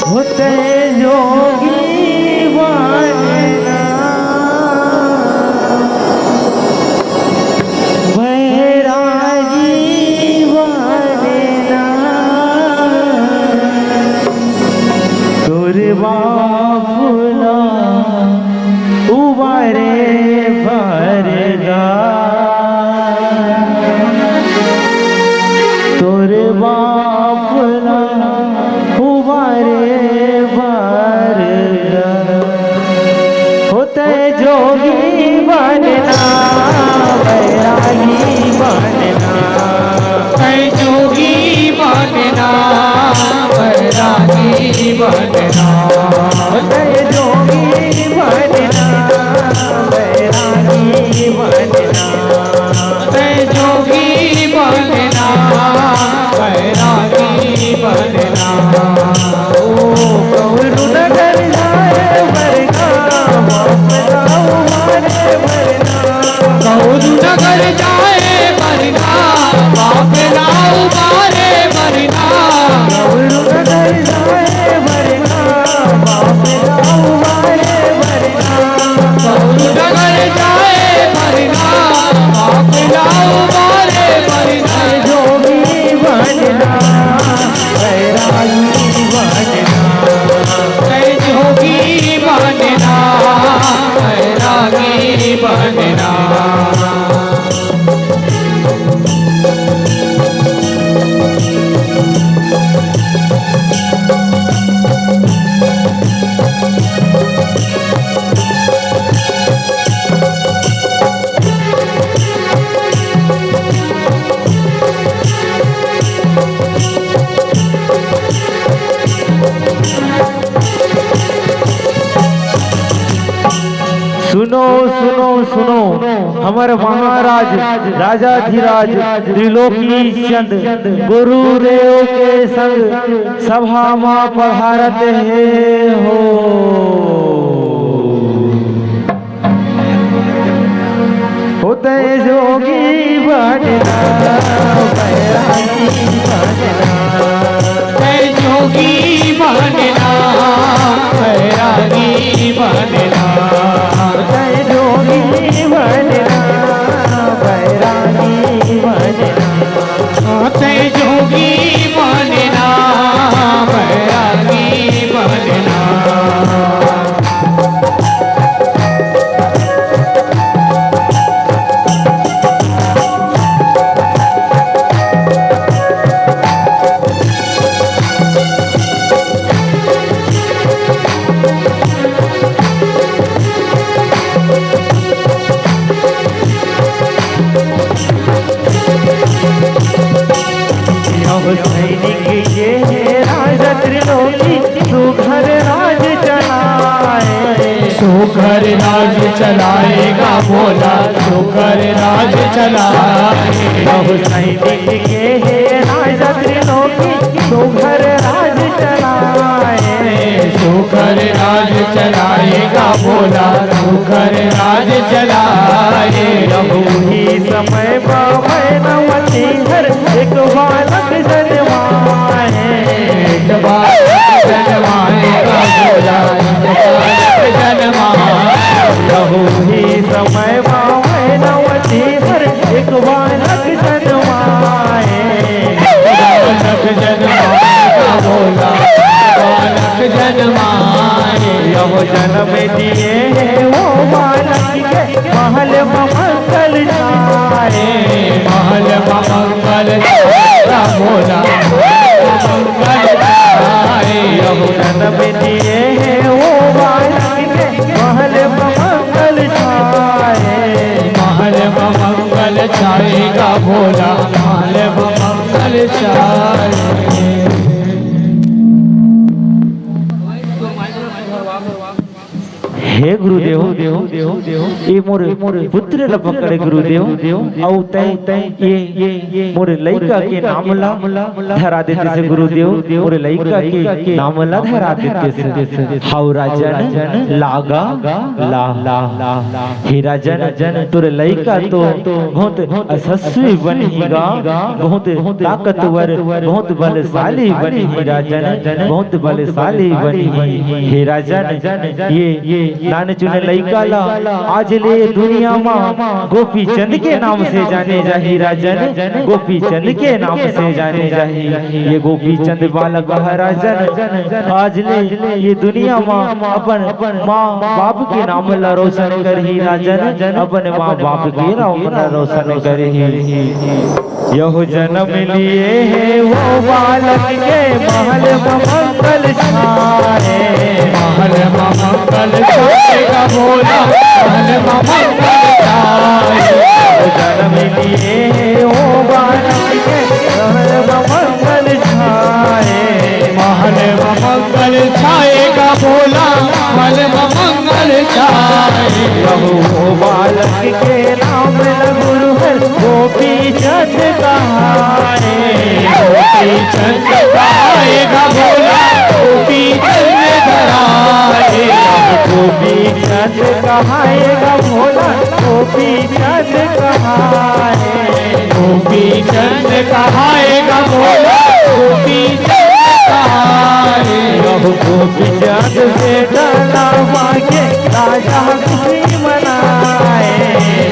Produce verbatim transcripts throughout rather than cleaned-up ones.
होते जोगी बनना, बैरागी बनना, तोर बाप ला उबारे बर गा, तोर बाप ला उबारे बर गा। होते जोगी बनना, बैरागी बनना। तै जोगी बनना, बैरागी बनना। तै जोगी बनना, बैरागी बनना। तै जोगी बनना, बैरागी बनना। ओ कौरू नगर जाए बर गा, बाप ला उबारे बर गा। कौरू नगर जाए बर गा, बाप ला उबारे बर गा। कौरू नगर जाए बर गा, बाप ला उबारे बर गा। कौरू नगर जाए बर गा, बाप ला उबारे बर गा। जोगी बनना, बैरागी बनना। तै जोगी बनना, बैरागी बनना। सुनो, सुनो, सुनो, हमर महाराज राजाधिराज त्रिलोकी चंद गुरुदेव के संग सभा म पधारत हे हो। होते जोगी बनना, बैरागी बनना। तै जोगी बनना, बैरागी बनना। तै जोगी बनना, बैरागी बनना। तै जोगी बनना, बैरागी बनना। यह सैनिक ये हे राजा त्रिलोकी, सुघर राज चलाए। सुघर राज चलाएगा भोला, सुघर राज चलाए। यह सैनिक ये हे राजा त्रिलोकी, सुघर राज चलाए। सुघर राज चलाएगा भोला, सुघर राज चलाए। यहू ही समय मा वैनवती हर एक बालक जन्माए। एक बालक जन्माएगा भोला, एक बालक जन्माए। यहू ही समय मा वैनवती हर एक बालक जन्माए। बालक जन्माए भोला, बालक जन्माए। यहू जन्म दिए हे वो बालक के, महल म मंगल छाए। महल म मंगल छाए भोला, मंगल छाए। यहू जन्म दिए हे वो बालक के, महल म मंगल छाए। महल म मंगल छाएगा भोला, महल म मंगल छाए। हे गुरुदेव, ये मोर पुत्र ल पकड़े गुरुदेव, अउ तैं ये मोर लइका के नाम ला धरा देते से गुरुदेव, मोर लइका के नाम ला धरा देते से। हव राजन, लागा ला। हे राजन, तोर लइका तो बहुत यशस्वी बनही गा, बहुत ताकतवर, बहुत बलशाली बनही राजन, बहुत बलशाली बनही। हे राजन, ये नानचुन लइका ला आज ले दुनिया मा गोपी चंद के नाम से जाने जाही राजन, गोपी चंद के नाम से जाने जाही। ये गोपी चंद बालक ह राजन, आज ले ये दुनिया मा अपन माँ बाप के नाम ला रोशन करही राजन, अपन माँ बाप के नाम ला रोशन करही। यहो जन्म लिए हे वो बालक के, महल म मंगल छाए, महल म मंगल छाए गा भोला, महल म मंगल छाए। यहो जन्म लिए हे वो बालक के, महल म मंगल छाए, महल म मंगल छाए गा भोला, महल म मंगल छाए। यहो वो बालक के नाम ल गुरु हर गोपी चंद कहाए, गोपी चंद कहाए गा भोला, गोपी चंद कहाए, गोपी चंद कहाए गा भोला, गोपी चंद कहाए, गोपी चंद कहाए गा भोला, गोपी चंद कहाए। अब गोपी चंद बेटा नाम के राजा खुशी मनाए,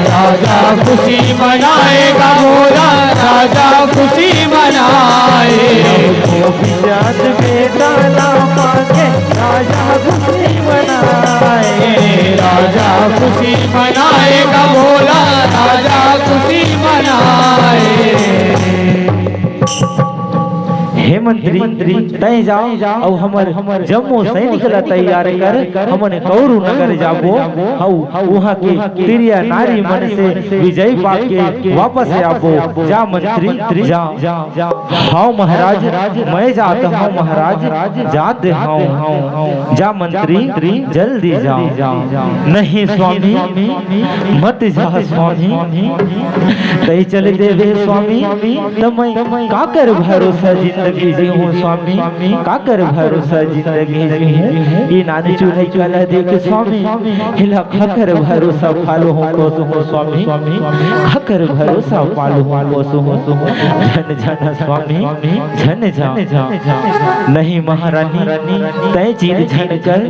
राजा खुशी मनाए गा भोला, राजा खुशी मनाए। गोपी चंद बेटा नाम के राजा खुशी मनाए, राजा खुशी मनाए गा भोला, राजा खुशी मनाए। हे मंत्री, तैं जा अउ हमर जम्मो सैनिक ला तैयार कर, हमन कौरू नगर जाबो, अउ उहाँ के तिरिया नारी मन से विजय पाके वापस आबो। जा मंत्री, जा। हव महाराज, मैं जात हव महाराज, जात हव। जा मंत्री, जल्दी जा। नहीं स्वामी, मत जा स्वामी। तैं चल देबे स्वामी, त मैं काकर भरोसा जिंदगी जीहूँ स्वामी, काकर भरोसा जिंदगी जीहूँ। ये नानचुन लइका ला देख स्वामी, एला काकर भरोसा पालहूँ पोसहूँ स्वामी, काकर भरोसा पालहूँ पोसहूँ। झन जा स्वामी, झन जा। नहीं महारानी, तैं जिद झन कर,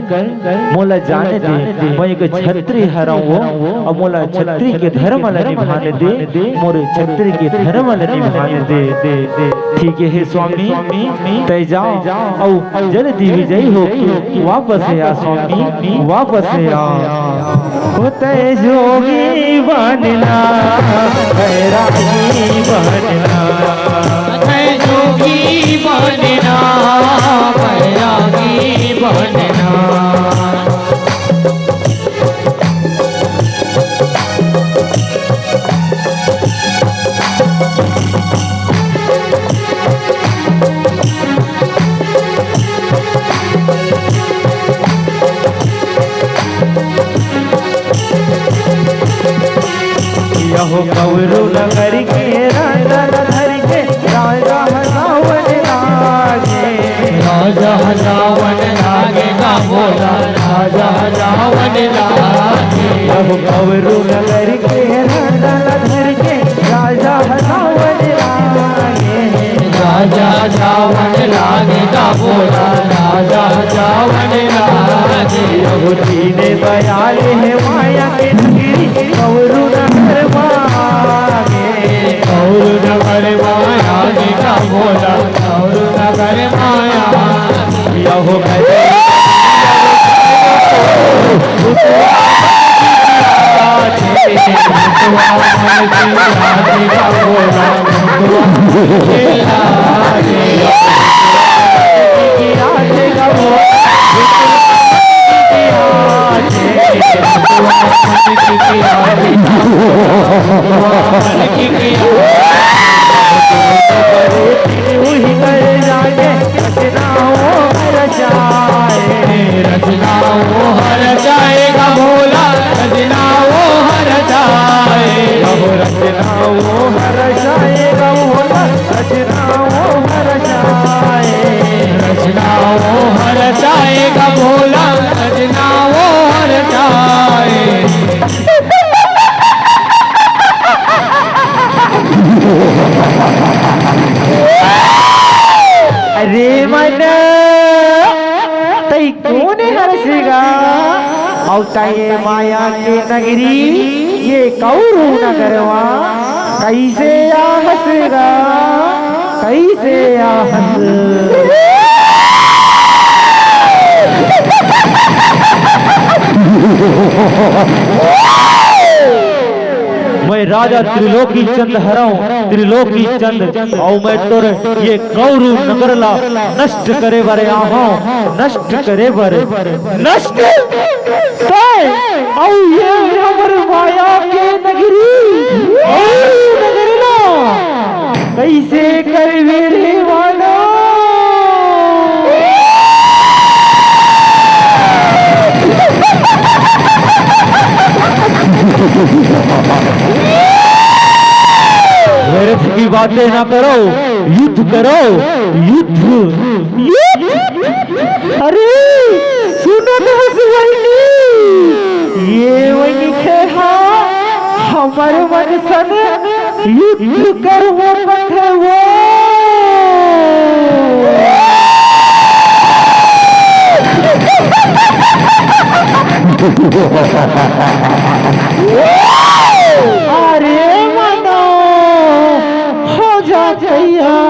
मोला जाने दे, मैं एक छत्री हरंव वो, अउ मोला छत्री के धर्म ल निभाने दे, मोर छत्री के धर्म ल निभाने दे। ठीक हे स्वामी, तैं जा अउ जल्दी विजयी होके वापस आ स्वामी, वापस आ। ओ तैं जोगी बनना, बैरागी बनना। तैं जोगी बनना, बैरागी बनना। यहो कौरू नगर के राजा ल धर के राजा हजावन लागे। राजा हजावन लागे गा भोला, राजा हजावन लागे। यहो कौरू नगर के राजा ल धर के राजा हजावन लागे। राजा हजावन लागे गा भोला, राजा हजावन लागे। यहो दीन दयाल हे माया के नगरी, कौरू नगर माया। कौरू नगर माया जी का भोला, कौरू नगर माया। यहो गए हरसेगा, अउ तैं ये माया के नगरी, ये कौरू नगरवा, कइसे आहस गा, कइसे आहस। मैं राजा त्रिलोकी चंद हरंव, त्रिलोकी चंद, अउ मैं तोर ये कौरू नगर ला नष्ट करे बर आहंव, नष्ट करे बर, नष्ट। तैं अउ ये हमर माया के नगरी, कौरू नगर ला कइसे करबे रे मानव? व्यर्थ की बातें ना करो, युद्ध करो, युद्ध। युद्ध? अरे, सुनत हस वहिनी, ये वहिनी के हा हमर मन सन युद्ध करहूं कथे वो। अरे मानव, हो जा तैयार।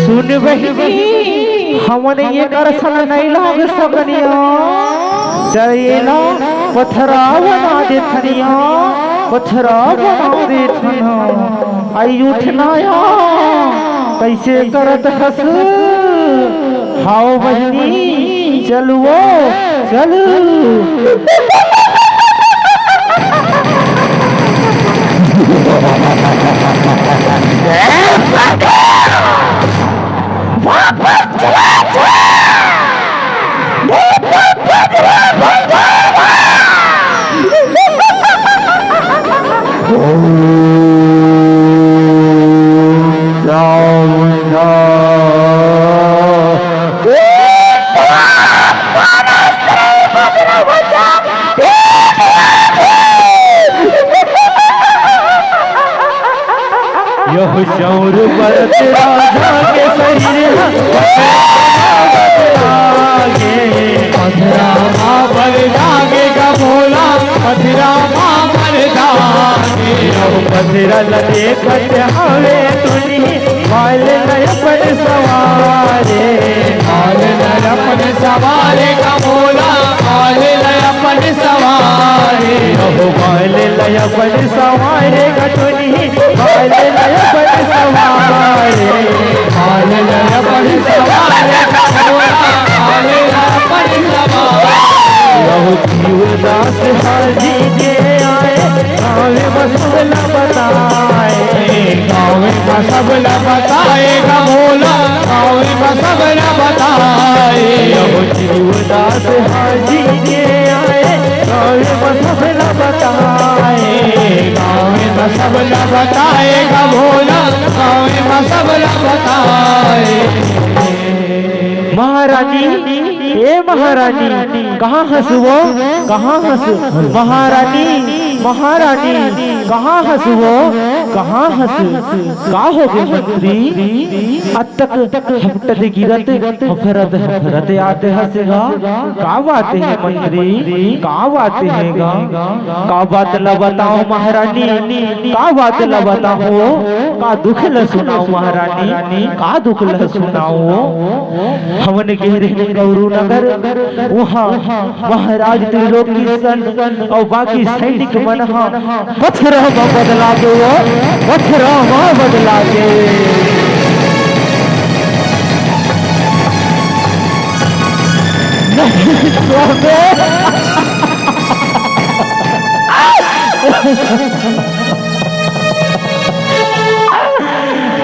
सुन बहिनी, हमन एकर संग नइ लाग सकन या। चल एला पथरा बना देथन या, पथरा बना देथन। अई उठ ना या, कइसे करत हस? हाव बहिनी, चल वो, चल। यह चौर परत राजा के शरीर ह, पथरा मा बल लागे गा भोला, पथरा मा बल लागे। यह पथरा ल देखत हवे दुनिया, माल ल अपन सवारे, माल ल अपन सवारे का भोला, माल ल अपन सवारे। अहो माल ल अपन सवारे का टुनी, माल ल अपन सवारे, माल ल अपन सवारे का भोला, माल ल अपन सवारे। अहो जीवदास हाजी के आए, गाँव म सबला बताए, गाँव म सबला बताए गा भोला, गाँव म सबला बताए। अहो जीवदास हाजी के आए, गाँव म सबला बताए, गाँव म सबला बताए गा भोला, गाँव म सबला बताए। महारानी, ए महारानी, कहाँ हस वो? कहाँ हस? महारानी, महारानी, कहाँ हस वो? कहाँ हस? का होगे मंत्री? अतक हपटत गिरत, हफरत हफरत आत हस गा। का बात हे मंत्री? का बात हे गा? का बात ल बताओ महारानी? का बात ल बताओ? का दुख ल सुनाओ महारानी? का दुख ल सुनाओ? हमन गे रहेन कौरू नगर, उहाँ महाराज त्रिलोकी सन अउ बाकी सैनिक मन ह पथरा म बदला देवो, पथरावा बदला के। नहीं स्वामी।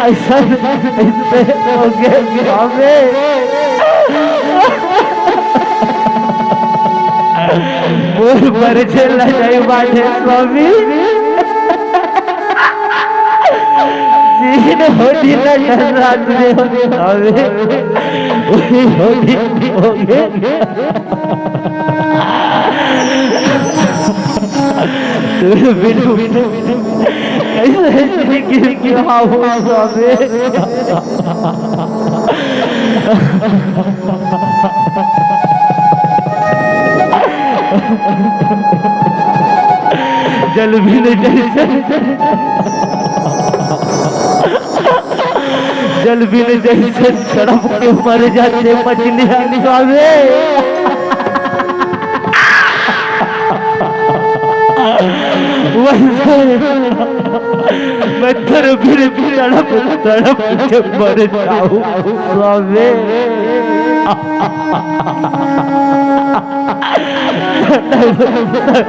ऐसा, ऐसे हो गए स्वामी। मोर बरछे लजाई बाटे स्वामी। जीन होती न रात में हो, अबे वही होती होगे। तोर बिनु, बिनु, बिनु, ऐसे, ऐसे गिर के आओ स्वामी। जल बिन जैसे, जल बिन जैसे तड़प के मर जाथे मछली स्वामी। वैसे मैं तोर बिन तड़प, तड़प के मर जाहूं स्वामी। तड़प,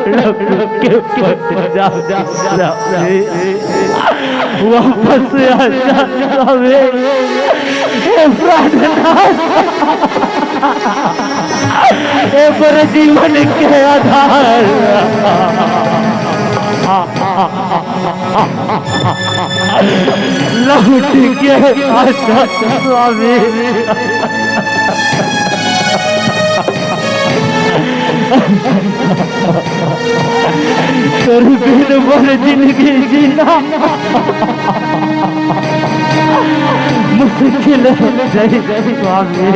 तड़प के मर जाहूं स्वामी। वापस आ जा स्वामी। हे प्राणनाथ, हे मोर जीवन के आधार, लौट के आ जा स्वामी। तोर बिन मोर जिंदगी जीना मुश्किल हो जाई स्वामी।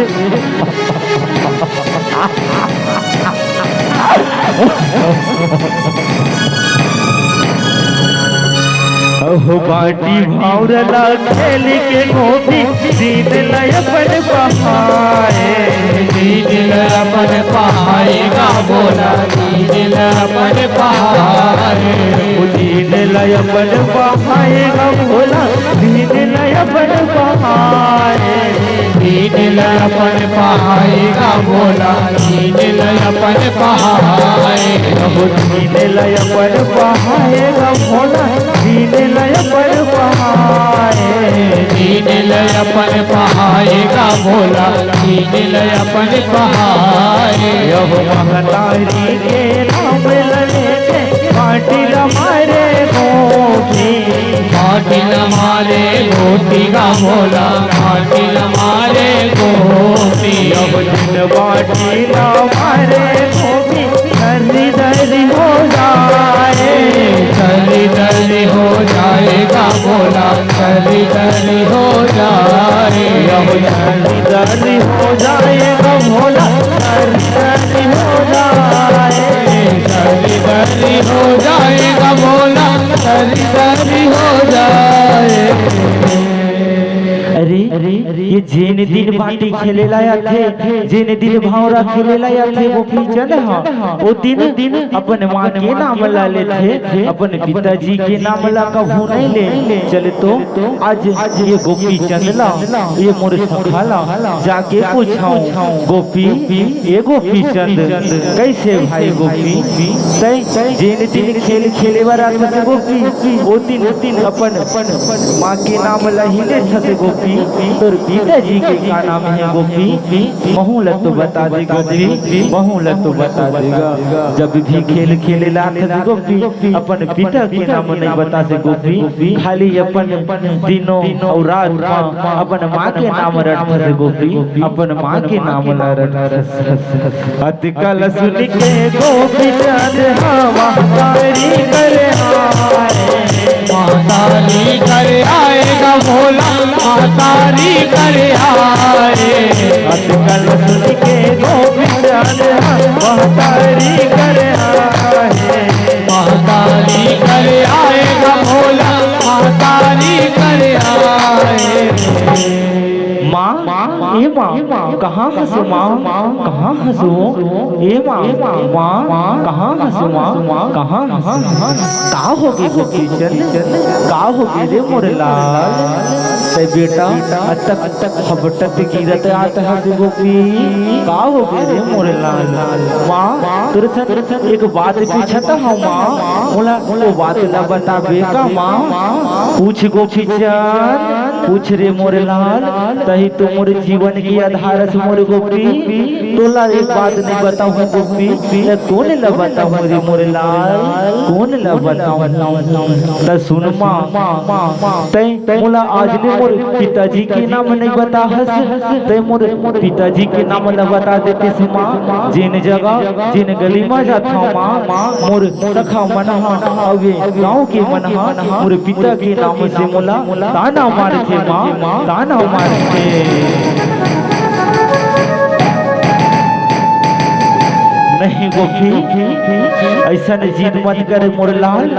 अहो बाटी भावरा ला खेल के गोपी, जीन ला अपन पहाए। जीन ला अपन पहाए गा भोला, जीन ला अपन पहाए। ओ जीन ला अपन पहाए गा भोला, जीन ला अपन पहाए। जीन ला अपन पहाए गा भोला, जीन ला अपन पहाए। अहो जीन ला अपन पहाए गा भोला, जीन ला अपन पहाए। जीन ला अपन पहाए गा भोला, जीन ला अपन पहाए। अहो महतारी के नाम ला लेके बाटी ला मारे गोपी। बाटी ला मारे गोपी गा भोला, बाटी ला मारे गोपी। अब जिन बाटी ला मारे गोपी, दरी दरी हो जाए। दरी दरी हो जाए गा भोला, दरी दरी हो जाए। अब दरी दरी हो जाए गा भोला, दरी दरी हो जाए। दरी दरी हो जाए गा भोला, दरी दरी हो जाए। अरे, ये जेन दिन बाटी खेले ला आथे, जेन दिन भावरा खेले ला आथे, गोपीचंद हा, ओ दिन अपन माँ के नाम ला लेथे, अपन पिताजी के नाम ला कभू नहीं ले। चल तो आज ये गोपीचंद ला, ये मोर सखा ला जाके पूछाऊं, गोपी, ए गोपीचंद, कैसे भाई गोपी? तैं जेन दिन खेल खेले बर आथस गोपी, ओ दिन, ओ दिन अपन माँ के नाम ला ही लेथस गोपी। तोर पिताजी के का नाम हे गोपी? महू ला तो बता दे गोपी, महू ला तो बता दे गा। जब भी खेल खेले ला आथस गोपी, अपन पिता के नाम नहीं बतास गोपी, खाली अपन दिनों अउ रात मा अपन माँ के नाम रटथस गोपी, अपन माँ के नाम ला रटथस। अतका ल सुन के गोपीचंद हा महतारी कर आए। महतारी कर आए गा भोला, महतारी कर आए। अतका ल सुन के गोपीचंद हा महतारी कर आए। महतारी कर आए गा भोला, महतारी कर आए। माँ, ए माँ, कहाँ हसो माँ? कहाँ हसो? ए माँ, माँ, कहाँ हसो माँ? कहाँ हसो? का होगे गोपी चंद? का होगे रे मोर लाल? तैं बेटा अतक, अतक हबटत गिरत आत हस गोपी। का होगे रे मोर लाल? माँ, तोर से एक बात पूछत हँव माँ, मोला ओ बात ला बताबे का माँ? पूछ गोपी चंद, पूछ रे मोर लाल, तहीं तो मोर जीवन के आधार हस मोर गोपी। तोला एक बात नइ बताहूँ गोपी, त कोन ला बताहूँ रे मोर लाल, कोन ला बताहूँ? त सुन माँ, तैं मोला आज ले मोर पिताजी के नाम नइ बताहस, तैं मोर पिताजी के नाम ला बता देतिस माँ। जेन जगह, जेन गली म जाथँव माँ, मोर सखा मन ह, अउ ए गाँव के मन ह मोर पिता के नाम से मोला ताना मारथे माँ, ताना मारथे। नहीं गोपी, अइसन जिद मत कर मोर लाल,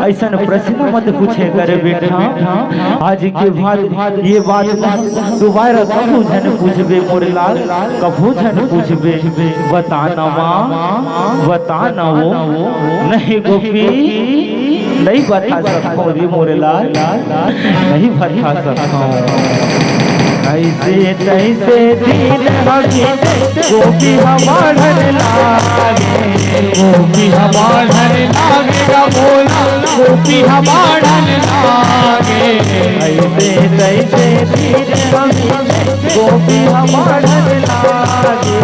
अइसन प्रश्न मत पूछे कर बेटा। आज के बाद ए बात ला दुबारा कभू झन पूछबे मोर लाल, कभू झन पूछबे। बता ना माँ, बता ना ओ। नहीं गोपी, नइ बता सकँव रे मोर लाल, नइ बता सकँव। अइसे तइसे दिन ह बीते, गोपी ह बाढ़न लागे। गोपी ह बाढ़न लागे गा भोला, गोपी ह बाढ़न लागे। अइसे तइसे दिन ह बीते, गोपी ह बाढ़न लागे।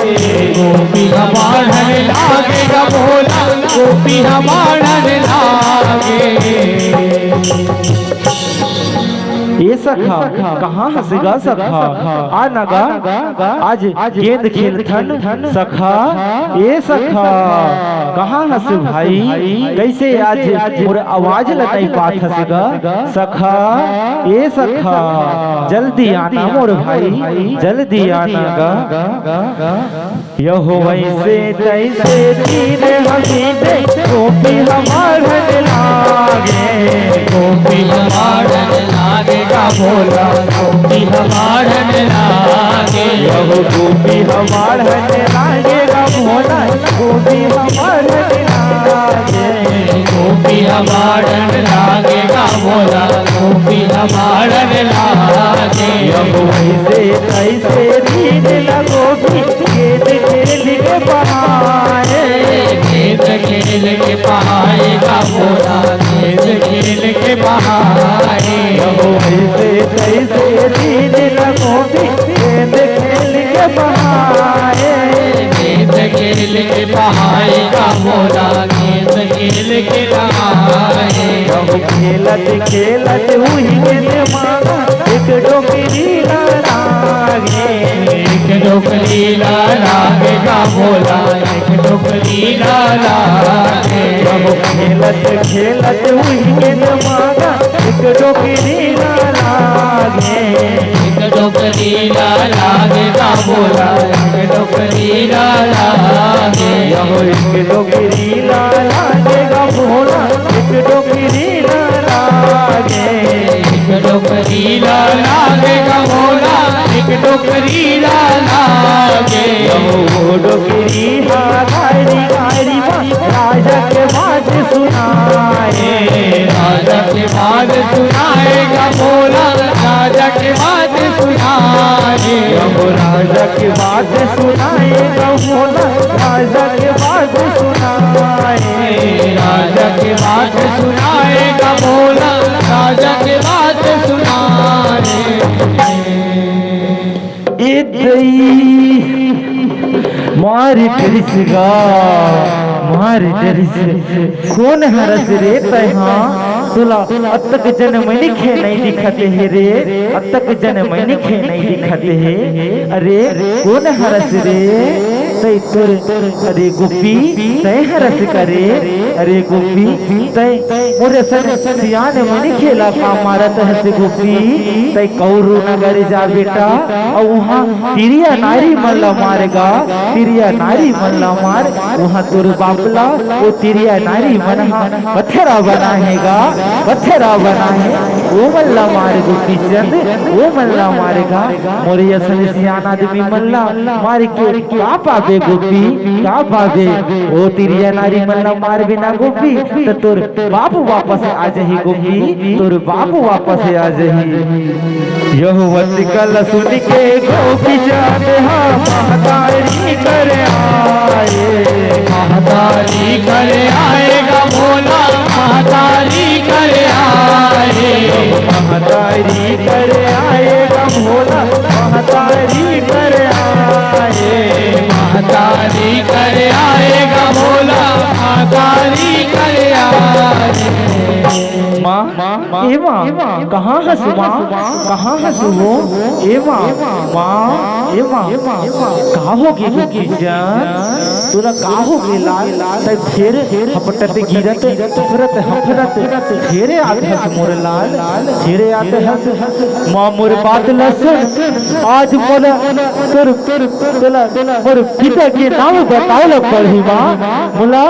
गोपी ह बाढ़न लागे गा भोला, गोपी ह बाढ़न लागे। ए सखा, कहाँ हस गा सखा? आ ना गा, आज गेंद खेलथन सखा। ए सखा, कहाँ हस भाई? कइसे आज मोर आवाज ल नइ पात हस गा सखा? ए सखा, जल्दी आना मोर भाई, जल्दी आना गा। यहो अइसे तइसे दिन ह बीते, गोपी ह बाढ़न लागे। गोपी ह बाढ़न लागे गा भोला, गोपी ह बाढ़न लागे। यहो गोपी ह बाढ़न लागे गा भोला, गोपी ह बाढ़न लागे। गोपी ह बाढ़न लागे गा भोला, गोपी ह बाढ़न लागे। यहो अइसे तइसे दिन ल गोपी, गेंद खेल के बहाए। गेंद खेल के बहाए गा भोला, गेंद खेल के बहाए। यहो अइसे तइसे दिन ल गोपी, गेंद खेल के बहाए। गेंद खेल के बहाए गा भोला, गेंद खेल के बहाए। यहो खेलत खेलत उही गेंद माँ एक डोकरी ला लागे। एक डोकरी ला लागे गा भोला, एक डोकरी ला लागे। यहो खेलत खेलत उही गेंद माँ एक डोकरी ला लागे। एक डोकरी ला लागे गा भोला, एक डोकरी ला लागे। यहो एक डोकरी ला लागे गा भोला, एक डोकरी ला लागे। एक डोकरी ला लागे गा भोला, एक डोकरी ला लागे। यहो डोकरी हा गारी गारी मा राजा के बात सुनाए। राजा के बात सुनाए गा भोला, राजा के बात सुनाए। यहो राजा के बात सुनाए गा भोला, राजा के बात सुनाए। राजा के बात सुनाए गा भोला, राजा के बात सुनाए। ए दई, मार डरिस गा, मार डरिस। कोन हरस रे तैं हा? तोला अतक जन मनखे नइ दिखत हे रे, अतक जन मनखे नइ दिखत हे। अरे कोन हरस रे? तैं तोर, अरे गोपी, तैं हरस का रे? अरे गोपी, तैं मोर सन सियान मनखे ला का मारत हस गोपी? तैं कौरू नगर जा बेटा, अउ उहाँ तिरिया नारी मन ला मार गा, तिरिया नारी मन ला मार। उहाँ तोर बाप ला ओ तिरिया नारी मन हा पथरा बनाहे गा, पथरा बनाए, ओमन ला मार गोपी चंद, ओमन ला मार गा। मोर असन सियान आदमी मन ला मार के का पाबे गोपी, का पाबे? ओ तिरिया नारी मन ला मारबे ना गोपी, त तोर बाप वापस आ जाही गोपी, तोर बाप वापस आ जाही। यहू वतिका ल सुन के गोपी चंद हा महतारी कर आए। महतारी कर आए गा भोला, महतारी कर आए। महतारी कर आए गा भोला, महतारी कर आए। महतारी कर आए गा भोला, महतारी कर आए। माँ, ए माँ, कहाँ हस माँ? कहाँ हस हो? ए माँ, माँ, ए माँ, का हो गे गोपी चंद? तोला का हो गे लाल? तैं फेर हपटत गिरत, हफरत, हफरत, फेर आत हस मोर लाल, फेर आत हस। माँ मोर बात ल सुन, आज मोला तोर, तोला मोर पिता के नाम बताए ल पड़ही माँ। मोला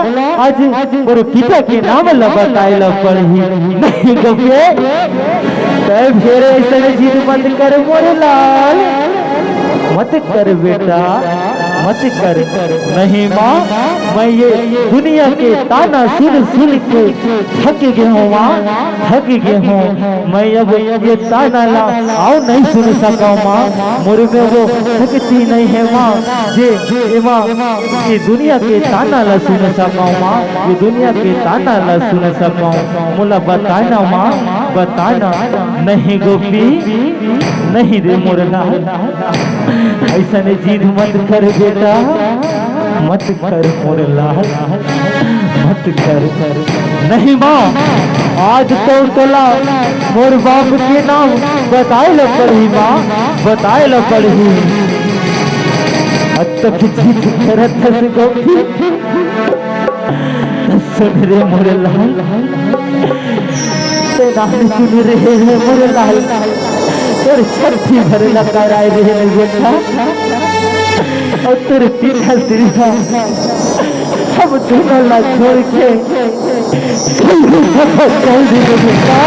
आज मोर पिता के नाम ल बताए ल पड़ही। नहीं गोपी, तैं फेर अइसन जिद मत कर मोर लाल, मत कर बेटा, मत कर। नहीं माँ, मैं ये दुनिया के ताना सुन सुन के थक गे हँव माँ, थक गे हँव। मैं अब ये ताना ला अउ नहीं सुन सकँव माँ, मोर में वो शक्ति नहीं हे माँ, जे ए माँ, ये दुनिया के ताना ला सुन सकँव माँ, ये दुनिया के ताना ला सुन सकँव। मोला बता ना माँ, बता ना। नहीं गोपी, नहीं रे मोर लाल, अइसने जिद मत कर बेटा, मत कर मोर लाल, मत कर। नहीं माँ, आज तो तोला मोर बाप के नाम बताए ल पड़ही माँ, बताए ल पड़ही। अतक जिद करत हस गोपी, त सुन रे मोर लाल, तैं नाम सुन रे मोर लाल, तोर छठी भर ल कराए रे बेटा, अउ तोर पिता श्री हम दूनों ला छोड़ के चल दे बेटा।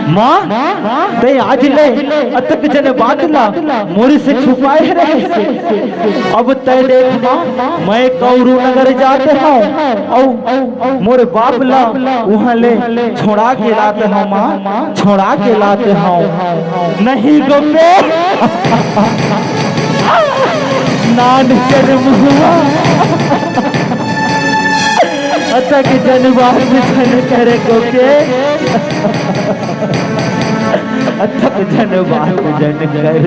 माँ, तैं आज ले अतक जन बात ला मोर से छुपाए रहे से। अब तैं देख माँ, मैं कौरू नगर जात हँव, अउ मोर बाप ला उहाँ ले छोड़ा के लात हँव माँ, छोड़ा के लात हँव। नहीं गोपी, नान जन मुँह अतक जन बात झन कर गोपी, अतक जन बात झन कर।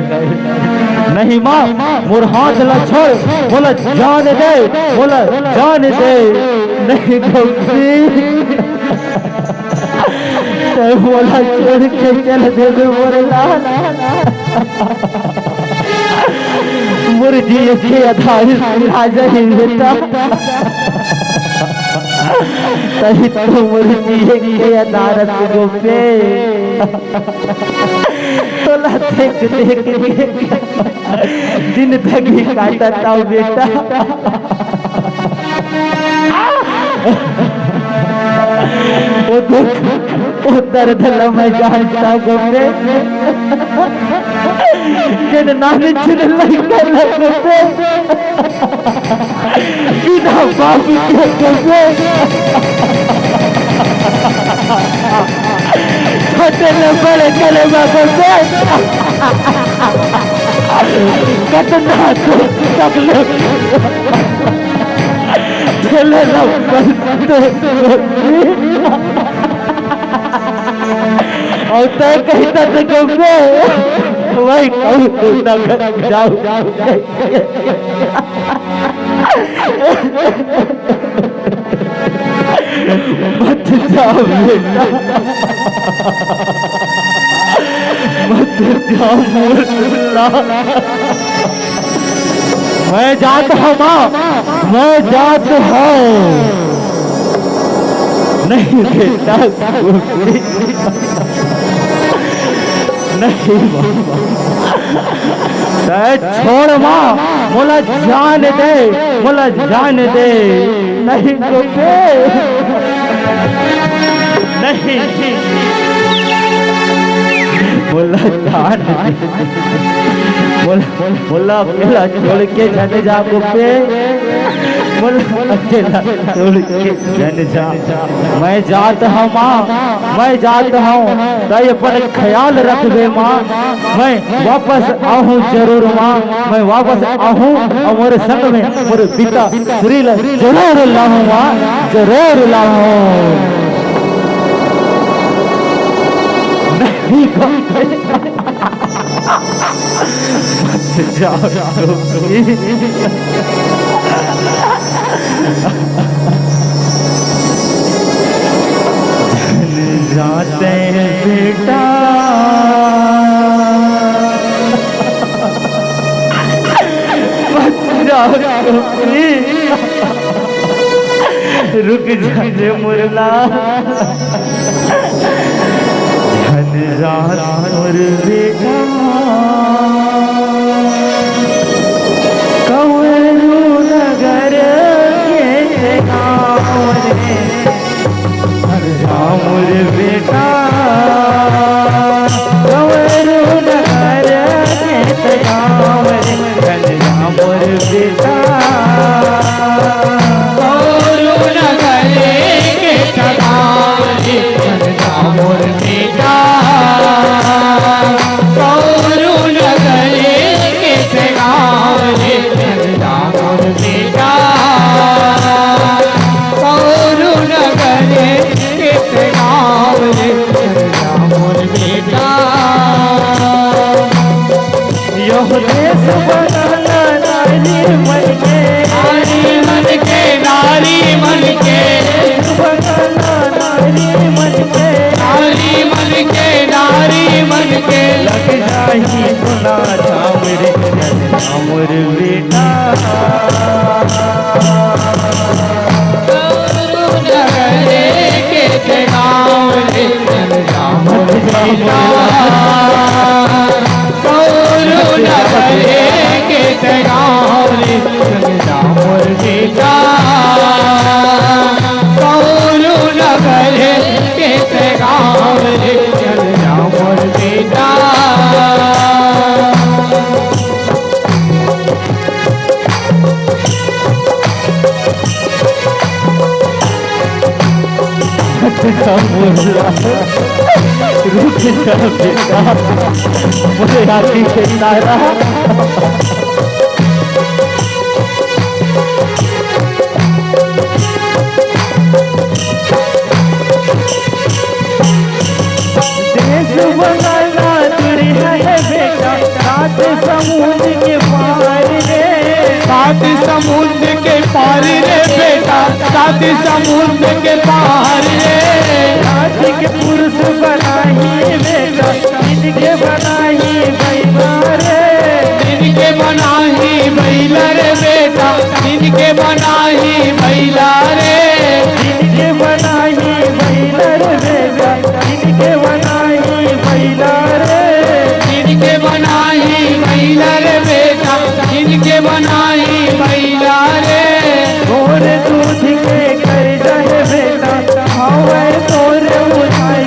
नहीं माँ, मोर हाथ ला छोड़, मोला जान दे, मोला जान दे। नहीं गोपी, तैं मोला छोड़ के चल देबे मोर लाल। मोर जिए के आधार राजा ही बेटा। तहीं तो मोर जिए के आधार गोपी। तोला देख देख के जिंदगी काटत हँव बेटा। ओ दुख, ओ दर्द ला मैं जानत हँव गोपी। जेन नानचुन लइका ला गोपी, बिना बाप के गोपी, छोटे ले बड़े करे बर गोपी, कतना दुख तकलीफ झेले ला पड़थे गोपी। अउ तैं कहिथस गोपी, वही कहूँ नगर जाहूँ। मत जा बेटा, मत जा मोर लाल। मैं जात हँव माँ, मैं जात हँव। नहीं बेटा, गोपी। नहीं माँ। तैं छोड़ माँ, मोला जान दे, मोला जान दे। नहीं गोपी। नहीं। मोला जान दे। मोला, मोला अकेला छोड़ के झन जा गोपी। मोला अकेला छोड़ के झन जा। मैं जात हँव माँ, मैं जात हँव। तैं अपन ख्याल रखबे माँ। मैं वापस आहूँ जरूर माँ, मैं वापस आहूँ अउ मोर संग में मोर पिता श्री ल जरूर लाहूँ माँ, जरूर लाहूँ। नहीं, मत जाओ। झन जा तैं बेटा, मत जा गोपी। रुक जा रे मोर लाल। झन जा मोर बेटा। कंवरू नगर के गाँव रे, झन जा मोर बेटा। कंवरू नगर के गाँव रे, झन जा मोर बेटा। कंवरू नगर के गाँव रे, झन जा मोर बेटा। कंवरू नगर के गाँव रे, झन जा मोर बेटा। कंवरू नगर के गाँव रे, झन जा मोर बेटा। यह देश बनाना नारी मन के, नारी मन के, नारी मन के। देश बनाना नारी मन के, नारी मन के, नारी मन के। लग जाही सोना झाम रे, झन जा मोर बेटा। रुक जा बेटा, मोरे आँखी के तारा। देश बनाना दूरी है बेटा, सात समुंद के पार रे। सात समुंद के पार रे बेटा, सात समुंद के पार रे। राज के पुरुष बनाही बेटा, जिनके बनाही बइला रे। जिनके बनाही बइला रे बेटा, जिनके बनाही बइला रे। जिनके बनाही बइला रे बेटा, जिनके बनाही बइला रे। जिनके बनाही बइला रे बेटा, जिनके बनाही बइला रे। घोर दूध के कर जाए बेटा, हवय तोर उठाई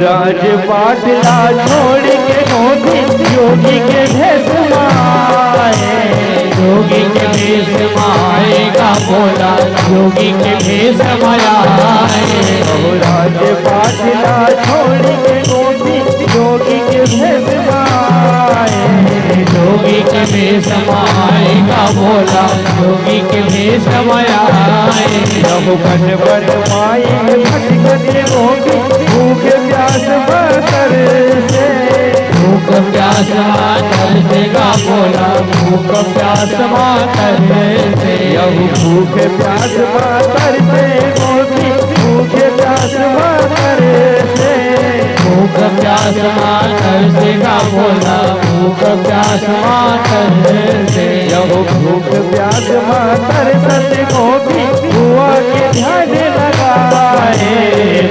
राजपाट ला छोड़ के गोपी योगी के भेष म आए। योगी के भेष म आए गा भोला, योगी के भेष म आए। ओ राजपाट ला छोड़ के गोपी योगी के भेष म आए। योगी के भेष म आए गा भोला, योगी के भेष म आए। रघुपत बन माई भटकत गोपी भूख प्यास म तरसे। भूख प्यास म तरसे गा भोला, भूख प्यास म तरसे। यहु भूख प्यास म तरसे गोपी भूख प्यास म तरसे। भूख प्यास म तरसे गा भोला, भूख प्यास म तरसे। यहु भूख प्यास म तरसत गोपी भुआ के ध्यान लगाए।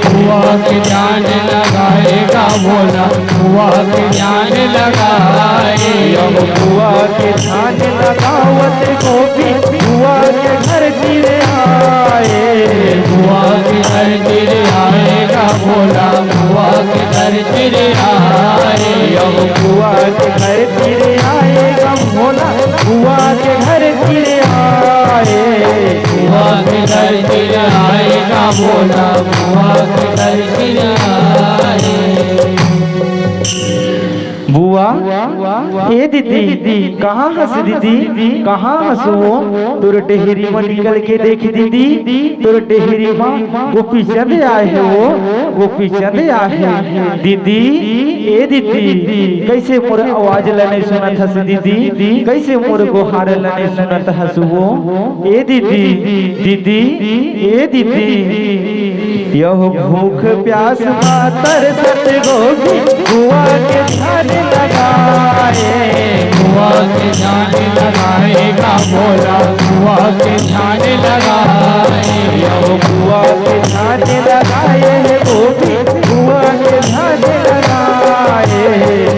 भुआ के ध्यान लगाए गा भोला, भुआ के ध्यान लगाए। यहु भुआ के ध्यान लगावत गोपी भुआ के घर चिरे आए। भुआ के घर चिरे आए गा भोला, भुआ के घर चिरे आए। यहु भुआ के घर चिरे आए गा भोला, भुआ के घर चिरे आए। भुआ के घर चिरे आए गा भोला, भुआ के घर चिरे आए। बुआ, ए दीदी, कहाँ हस दीदी, कहाँ हस वो? तोर डेहरी म निकल के देख दीदी, तोर डेहरी म गोपीचंद आए हे वो, गोपीचंद आए हे। दीदी, ए दीदी, कइसे मोर आवाज ला नइ सुनत हस दीदी, कइसे मोर गोहार ला नइ सुनत हस वो? ए दीदी, दीदी, ए दीदी। यहु भूख प्यास म तरसत गोपी भुआ के ध्यान लगाए। भुआ के ध्यान लगाए गा भोला, भुआ के ध्यान लगाए। यहु भुआ के ध्यान लगाए हे गोपी भुआ के ध्यान लगाए।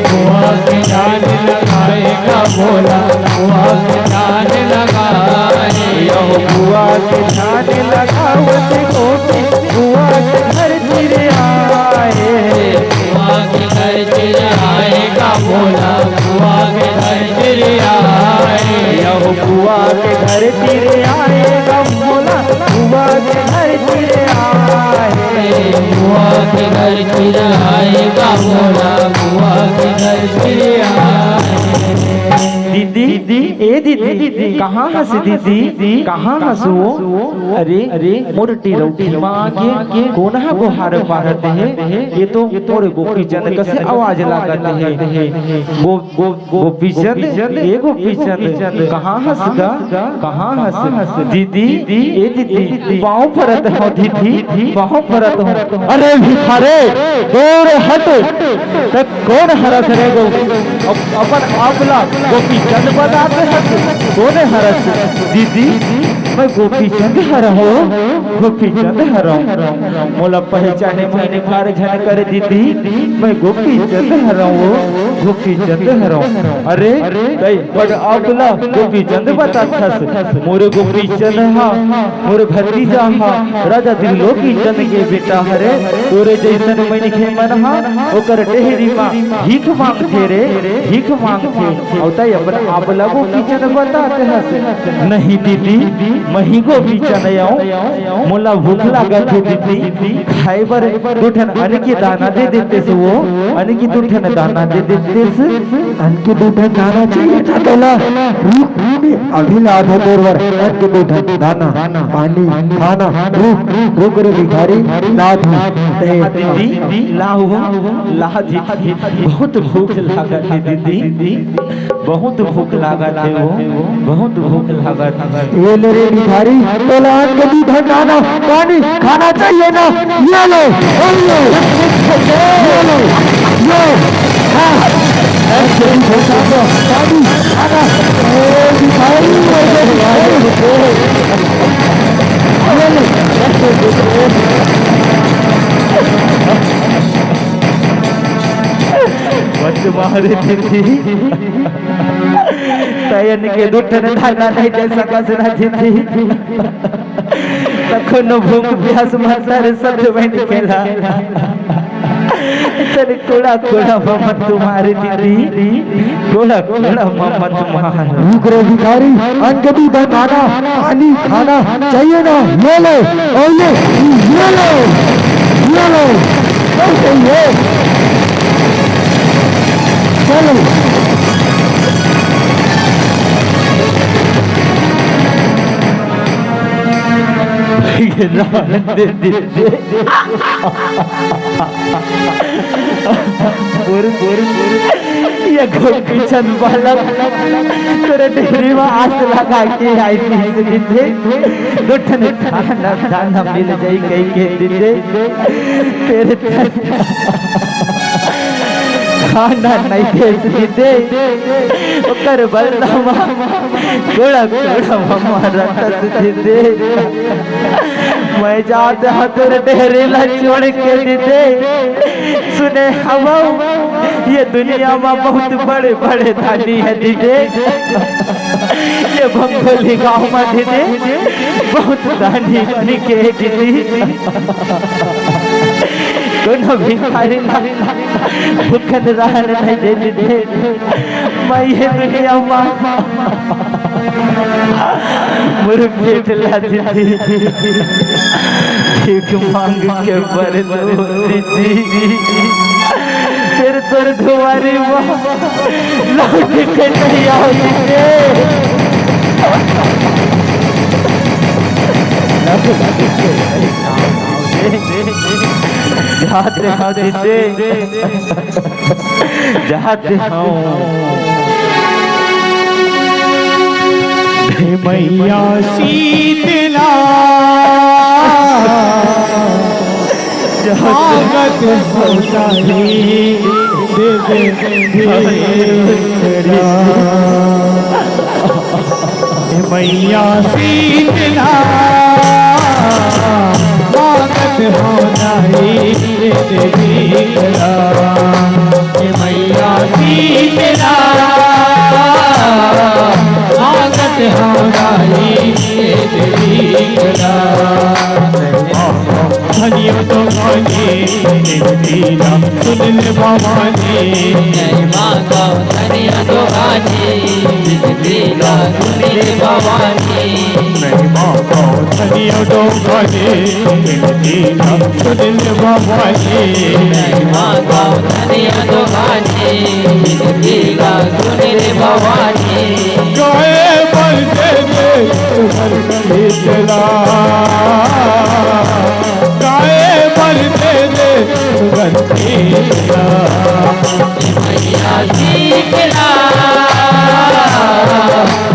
भुआ के ध्यान लगाए गा भोला, भुआ के ध्यान लगाए। यहु भुआ के ध्यान लगावत गोपी भुआ के घर चिरे आए। भुआ के घर चिरे आए गा भोला, भुआ के घर चिरे आए। यहु भुआ के घर चिरे आए गा भोला, भुआ के घर चिरे आए। भुआ के घर चिरे आए गा भोला, भुआ के घर चिरे आए। दीदी, ए दीदी, कहाँ हस दीदी, कहाँ हस वो? अरे, अरे, मोर टिरौठी म आगे कोन ह गोहार पारत हे? ये तो मोर गोपीचंद कस आवाज लागत हे। गो, गो, गोपीचंद, ए गोपीचंद, कहाँ हस गा? कहाँ हस? दीदी, ए दीदी, पाँव परत हँव दीदी, पाँव परत हँव। अरे भिखारे, दूर हट, त कोन हरस रे गो? अप-, अपन आप ला गोपीचंद बतात हस, कोन हरस? दीदी, मैं गोपीचंद हरँव, गोपीचंद हरँव। मोला पहचाने म इनकार झन कर दीदी, मैं गोपीचंद हरँव, गोपीचंद हरँव। अरे, तैं अपन आप ला गोपीचंद बताथस, मोर गोपीचंद हा, मोर भतीजा हा, राजा त्रिलोकी चंद के बेटा हरे। तोरे जइसन मनखे मन हा ओकर डेहरी म भीख मांगथे रे, भीख मांगथे। अउ तैं अपन आप ला गोपीचंद बताथस। नहीं दीदी, मैं ही गोपीचंद अँव, मोला भूख लागत हे दीदी, खाए बर दू ठन अन्न के दाना दे देतेस वो, अन्न के दू ठन दाना दे देतेस। अन्न के दू ठन दाना चाहिए ना तोला? रुक, अभी लात हँव तोर बर अन्न के दू ठन दाना, पानी, खाना। रुक, रुक रे भिखारी, लात हँव। ते दीदी, ला वो, ला दीदी, बहुत भूख लागत हे दीदी। बहुत भूख लागत हे वो, बहुत भूख लागत हे। ये ले रे भिखारी, तोला अन्न के दू ठन दाना, पानी, खाना चाहिए ना? ये ले, ये ले, ये ले, ये, हाँ, अन्न के दू ठन दाना, पानी, खाना, ए भिखारी, ये ले भिखारी, ये ले। मत मारे दीदी। तैं अन्न के दू ठन दाना नइ दे सकस ना दीदी। त कोनो भूख प्यास म तरसत मनखे ला चल कोड़ा कोड़ा मम्मा तुम्हारे दीदी, कोड़ा कोड़ा मम्मा तुम्हारे। रुक रे भिखारी, अनगदी बनाना, पानी खाना चाहिए ना, ले ले, और ले, ले ले, ले ले, चल सही है, चल। ये रान दे दे दे। बोल, बोल, बोल। ये गोपीचंद बालक तोरे डेहरी में आस लगा के आई थी से दीदी। दो ठन खाना, खाना मिल जाई कही के दीदी। तेरे खाना नहीं दे दीदी। ओकर बलदामा कोड़ा कोड़ा मम्मा रतस दीदी। मैं जात हँव तोर डेहरी ला छोड़ के दीदी। सुने हवव, ये दुनिया में बहुत बड़े बड़े धनी है दीदी। ये भंगोली गांव में दीदी बहुत धनी बनी के दीदी। कोनो भिखारी ला भूखन रहन नहीं दे दीदी। मैं ये दुनिया में मोर पेट ला दीदी, भीख मांग के बर दो दीदी, फिर तोर दुआरी में लौट के नहीं आओ दीदी। जाते हँव दीदी। जात हँव। हे मैया शीतला, स्वागत होता है देवी शीतला। हे मैया शीतला, स्वागत होता है देवी शीतला। हे मैया शीतला, स्वागत हो रानी तेरी कला। धनियो तो गाने तेरा सुन ले भवानी। जय माँ गौ धनियो तो गाने तेरा सुन ले भवानी। नहीं माँ गौ धनियो तो गाने तेरा सुन ले भवानी। नहीं माँ गौ धनियो तो गाने तेरा सुन ले भवानी। गाए बर दे दे सुगंध शीतला, गाए बर दे दे सुगंध शीतला। मैया शीतला,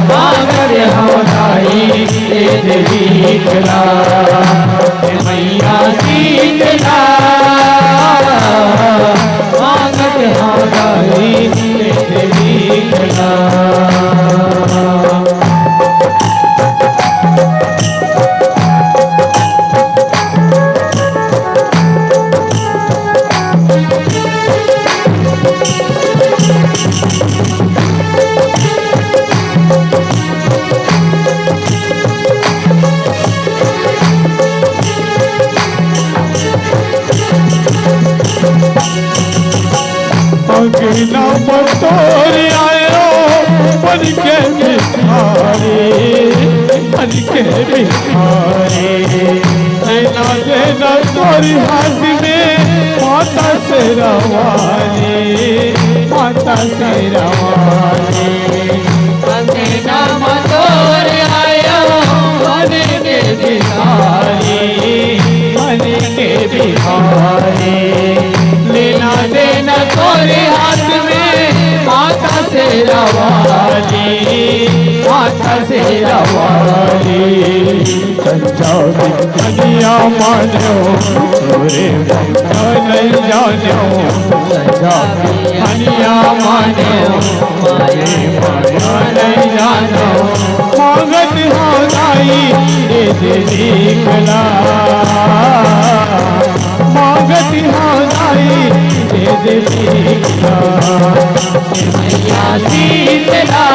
मांगत हमारी तेज शीतला। मैया शीतला, स्वागत हो रानी तेरी कला। अंगना में तोर आयो बन के भिखारी, बन के भिखारी। नैना देना तोरी हाथ में माता शेरा वाली, माता शेरा वाली। अंगना में तोर आयो बन के भिखारी, बन के भिखारी। लेना देना तोरे हाथ में माता शेरा वाली, माता शेरा वाली। संजा भी धनिया मानो तोरे मंगल जानो। संजा भी धनिया मानो तोरे मंगल जानो। मांगत हमारी ये देवी कला। मांगत हमारी ये देवी कला। मैया शीतला,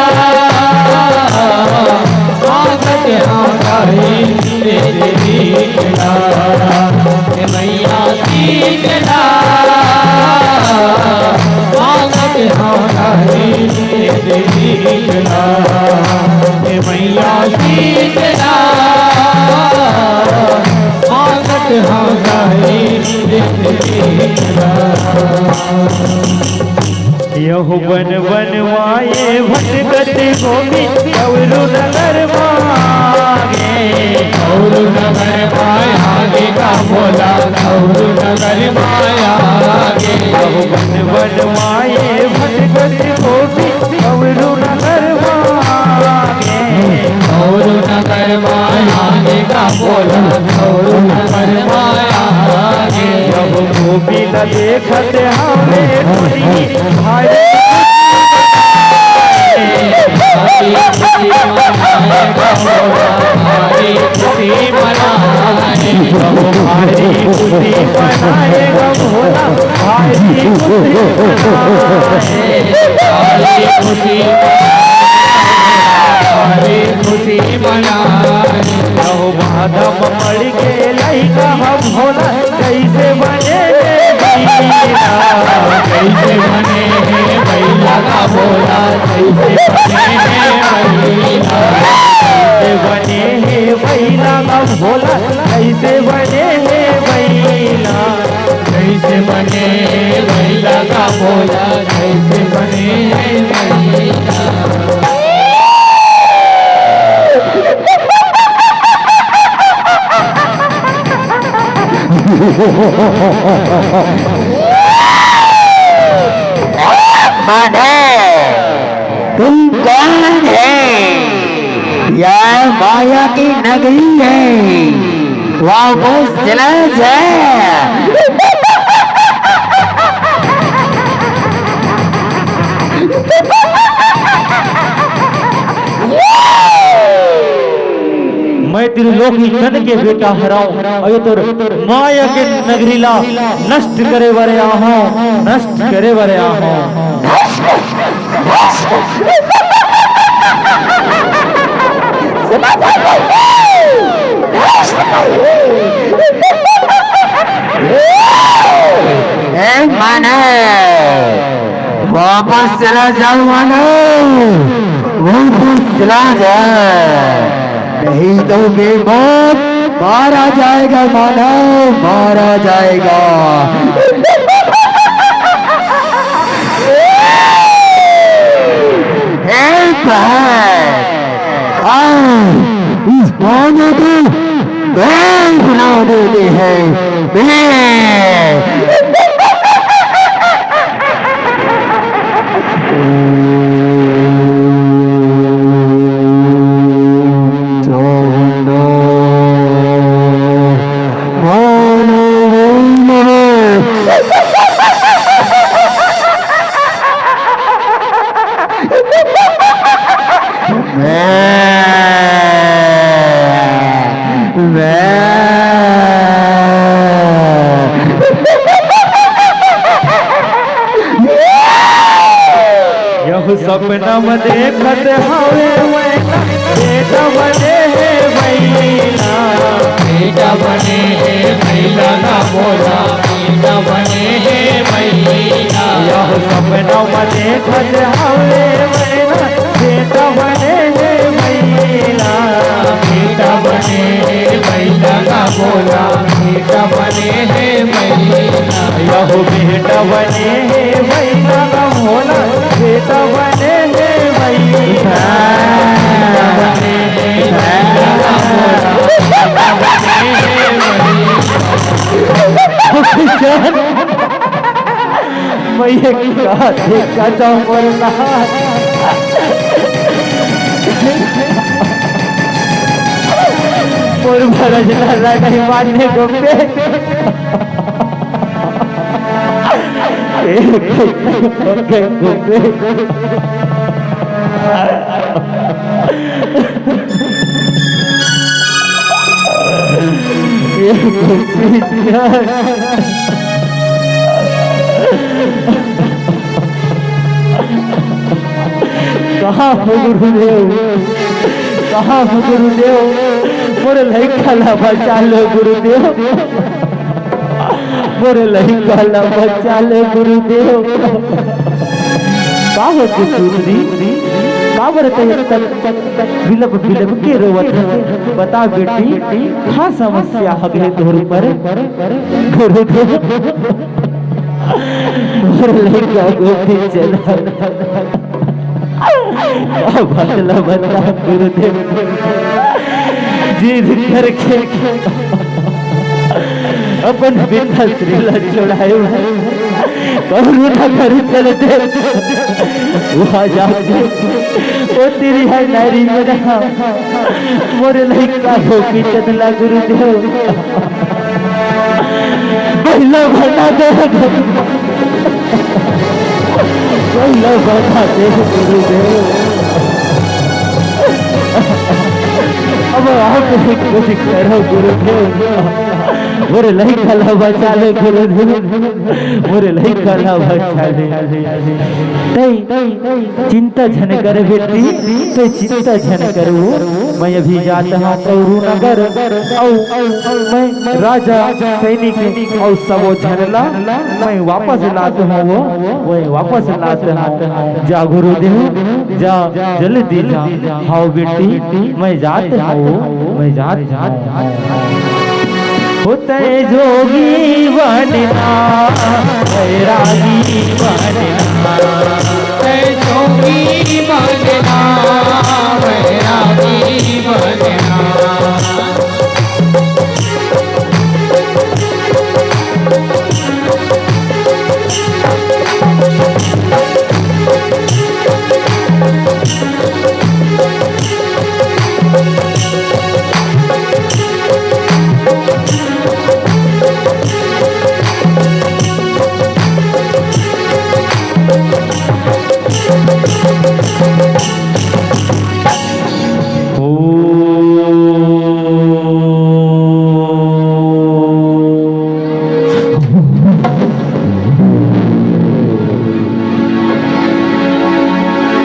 स्वागत हो रानी तेरे शीतला। हे मैया शीतला, शीतला, हे मैया शीतला, मांगत हंव गारी शीतला। यहू बन बन माये भटकत गोपी, कवरू नगर मागे। कवरू नगर माया गे का बोला, कवरू नगर माया गे। यहू बन बन माये भटकत गोपी, कवरू नगर मागे। कवरू नगर माया गे का बोला, कवरू नगर माया गे। यहू गोपी ला देखत हवे टोरी, भारी खुशी मनाए गा बोला, भारी खुशी मनाए गा, भारी खुशी मनाए गा बोला, भारी खुशी मनाए, भारी खुशी मनाए, भारी खुशी मनाए। यहू बाधा म पड़ के लइका ह भोला, कइसे बने हे बइला, कइसे बने हे बइला का बोला, कइसे बने हे बइला, कइसे बने हे बइला का भोला, कइसे बने हे बइला, कइसे बने हे बइला का बोला, कइसे बने हे बइला। माधव, तुम कौन है? यह माया की नगरी है, वापस चला जा। मैं त्रिलोकी चन के बेटा हरंव, अउ ये तोर माया के नगरी ला नष्ट करे बर आहंव, नष्ट करे बर आहंव। ए मानव, वापस चला जाओ मानव, वापस चला जा, नहीं तो बेमौत मारा जाएगा मानव, मारा जाएगा। हे भाई, आज इस मानव को मैं बना देते हैं, मैं। यहू सपना म देखत हवे मैना, बेटा बने हे बइला, बेटा बने हे बइला ना बोला, बेटा बने हे बइला। यहू सपना म देखत हवे मैना, बेटा बने हे बइला, बेटा बने हे बइला ना बोला, बेटा बने हे बइला। यहू बेटा बने हे बइला ना बोला, बेटा बने हे बइला। बेटा बने हे बइला ना बोला, बेटा बने हे बइला। मैं एक का देखा था बोलना। मोर भरा जला रहा नहीं मानने को पे। एक, एक, एक, एक, एक। कहाँ हो गुरुदेव, कहाँ हो गुरुदेव, मोर लइका ला बचा लो गुरुदेव, मोर लइका ला बचा लो गुरुदेव। का होगे पुत्री? काबर तैं तक बिलप बिलप के रोवत हस? बता बेटी, का समस्या हवे तोर ऊपर? गुरुदेव, मोर लइका गोपी चंद, का बात ला बता गुरुदेव, जिद करके अपन बिंदाश्री ला छोड़ाए, कौरू नगर चल दे। वहाँ जाके ओ तेरी है नारी मेरा, मोर लइका गोपी चंद ला गुरुदेव, बइला बना दे, बइला बना दे गुरुदेव। अब आप ही कुछ करो गुरुदेव, मोर लइका ला बचा ले गुरुदेव, मोर लइका ला बचा ले। तैं चिंता झन कर बेटी, तैं चिंता झन कर। मैं अभी जात हँव कौरू नगर, अउ मैं राजा सैनिक अउ सबो झन ला मैं वापस लात हँव, मैं वापस लात हँव। जा गुरुदेव, जा, जल्दी जा। हव बेटी, मैं जात हँव, मैं जात हँव। हो तैं जोगी बनना, बैरागी बनना। तैं जोगी बनना, बैरागी बनना।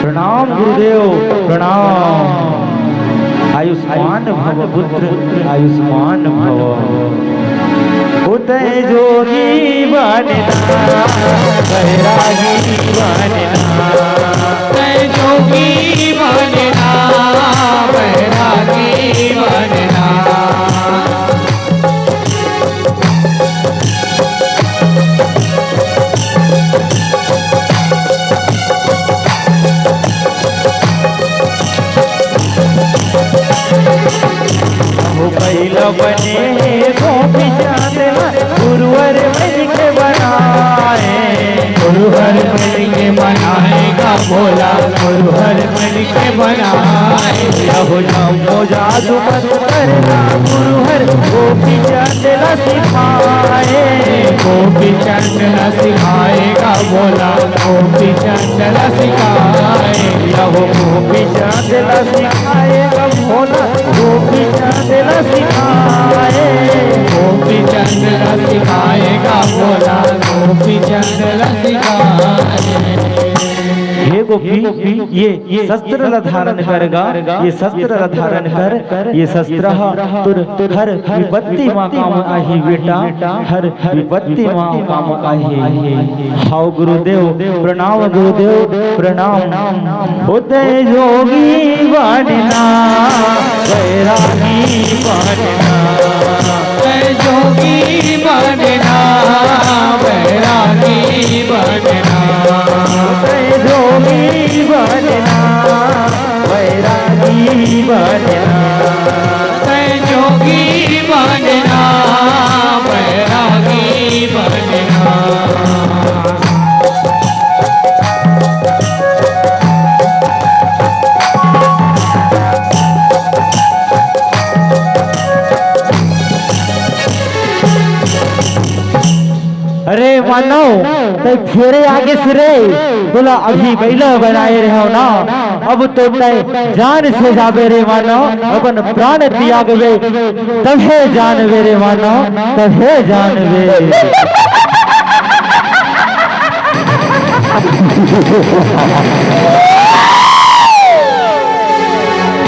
प्रणाम गुरुदेव, प्रणाम। आयुष्मान भव पुत्र, आयुष्मान भव। हो तैं जोगी बनना, बैरागी बनना। तैं जोगी बनना, बैरागी बनना। अहो पहिला बने हे गोपी चंद ला, गुरुवर बन के बनाए। गुरुवर बन के बनाए गा भोला, गुरुवर बन के बनाए। अहो जम्मो जादू मंतर ला, गुरुवर गोपी चंद ला सिखाए। गोपी चंद ला सिखाए गा भोला, गोपी चंद ला सिखाए। अहो गोपी चंद ला सिखाए गा भोला, गोपी चंद ला सिखाए। गोपी चंद ला सिखाए गा भोला, गोपी चंद ला सिखाए। हे गोपी, ये शस्त्र ला धारण कर गा, ये शस्त्र ला धारण कर। ये शस्त्र ह तोर हर विपत्ति मा काम आही बेटा, हर विपत्ति मा काम आही। हव गुरुदेव, प्रणाम गुरुदेव, प्रणाम। हो तैं जोगी बनना, बैरागी बनना। तैं जोगी बनना, बैरागी बनना। तैं जोगी बनना, बैरागी बनना। तैं जोगी बनना, बैरागी बनना। अरे मानव, तैं फेरे आगे से रे, तोला अभी बइला बनाए रहेंव ना, अब तो तैं जान से जाबे रे मानव, अपन प्राण त्यागबे, तभे जानबे रे मानव, तभे जानबे।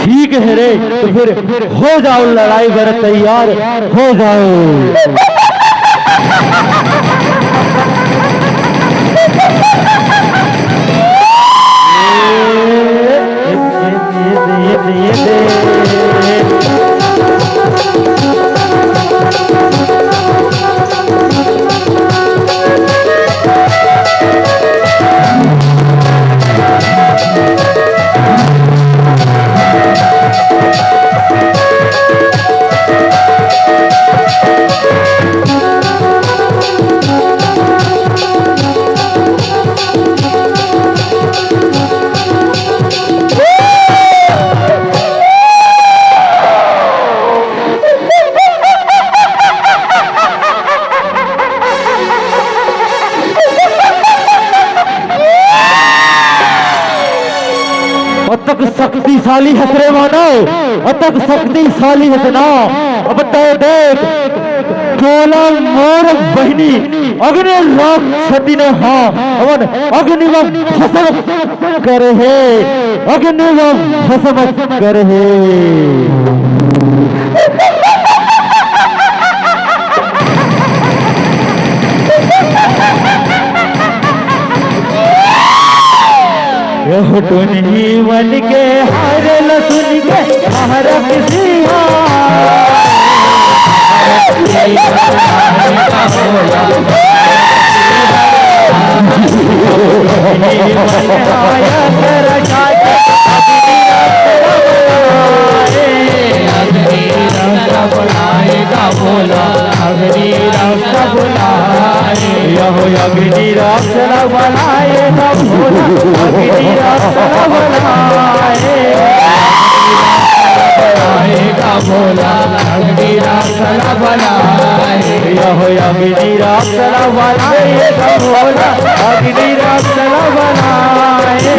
ठीक हे रे, तो फिर हो जाओ, लड़ाई बर तैयार हो जाओ। शक्तिशाली हस रे मानव, अतक शक्तिशाली हस ना। अब तय देख, तोला मोर बहिनी अग्नि राक्षसी ने, हाँ, अवन अग्नि में भस्म करे हे, अग्नि में भस्म करे हे। यह टुनही मन के हारे ल सुन के महाराज सिंहा। अग्नि रक्षा बनाए गा भोला, अग्नि रक्षा बनाए गा भोला, अग्नि रक्षा बनाए गा भोला, अग्नि रक्षा बनाए। यह अग्नि रक्षा बनाए गा भोला, अग्नि रक्षा बनाए।